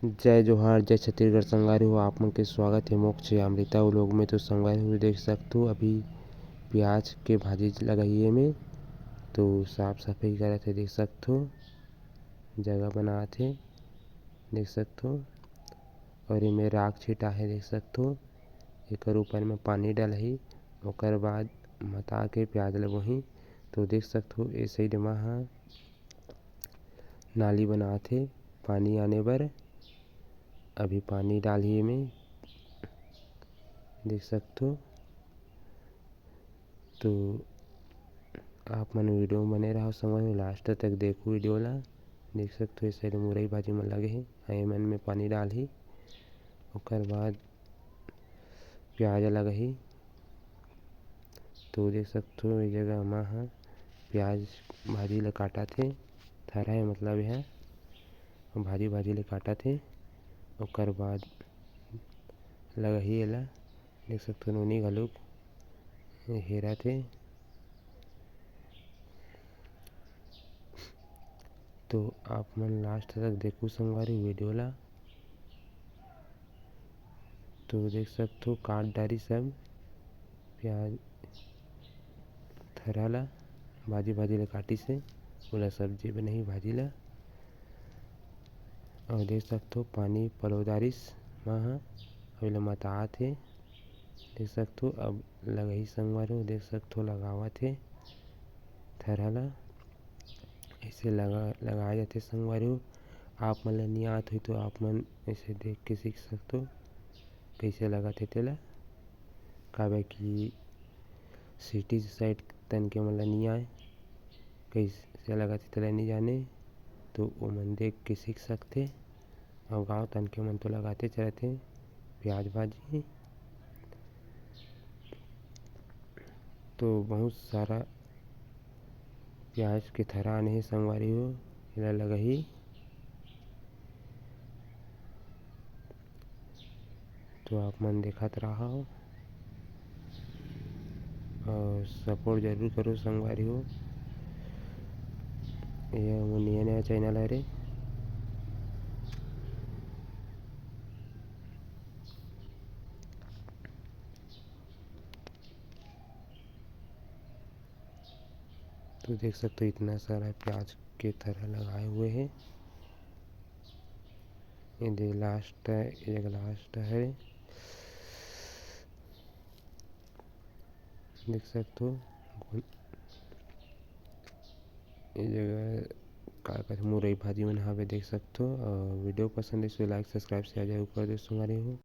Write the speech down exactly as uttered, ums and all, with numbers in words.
जय जोहार, जय छत्तीसगढ़ संगवारी हो, आप मन के स्वागत हे मोक्ष अमृता vlog में। तो संगवारी हो, देख सकथो अभी प्याज के भाजी लगाही एमे, तो साफ सफाई करत हे, देख सकथो जगह बनात हे, देख सकथो। और एमे राख छिटा हे, देख सकथो। एकर ऊपर में पानी डलही, ओकर बाद मता के प्याज ल बोही। तो देख सकथो ए side मा ह नाली बनात हे पानी आने बर। अभी पानी डालही एमे, देख सकथो। तो आप मन video में बने रहो संगवारी हो, last तक देखो video ला। देख सकथो ए side मुरई भाजी मन लगे हे, एमन में पानी डालही, ओकर बाद प्याज लगही। तो देख सकथो ए जगह मा ह प्याज भाजी ल काटत हे, थरा हे मतलब एहा, भाजी भाजी ल काटत हे। ओकर बाद लगही एला, देख सकथो नोनी घलोक हेरत हे। तो आप मन last तक देखू संगवारी video ला। तो देख सकथो काट डारी सब प्याज थरा ला, भाजी भाजी ला काटिस हे, ओला सब्जी बनाही भाजी ला। और देख सकथो पानी पलो डारिस मा ह, अउ एला मतात हे। देख सकथो अब लगही संगवारी हो, देख सकथो लगावत हे थरा ला। ऐसे लगा, लगाए जाथे संगवारी हो। आप मन ल नइ आत होही तो आप मन ऐसे देख के सीख सकथो कइसे लगत हे तेला, काबर कि city side तन के मन ल नइ आए, कइसे लगत हे तेला नइ जाने, तो ओमन देख के सीख सकथे। अउ गाँव तन के मन तो लगाते चलत हे प्याज भाजी। तो बहुत सारा प्याज के थरा आने हे संगवारी हो, एला लगही। तो आप मन देखत रहव और support जरूर करो संगवारी हो। ये मोर नया नया channel हरे। तो देख सकथो इतना सारा प्याज के थरा लगाए हुए हे। ये दे last, ये जगह last है, देख सकथो। ये जगह का कहथे, मुरई भाजी मन हावे, देख सकथो। और video पसंद है तो like, subscribe, share जरूर कर दो संगवारी हो।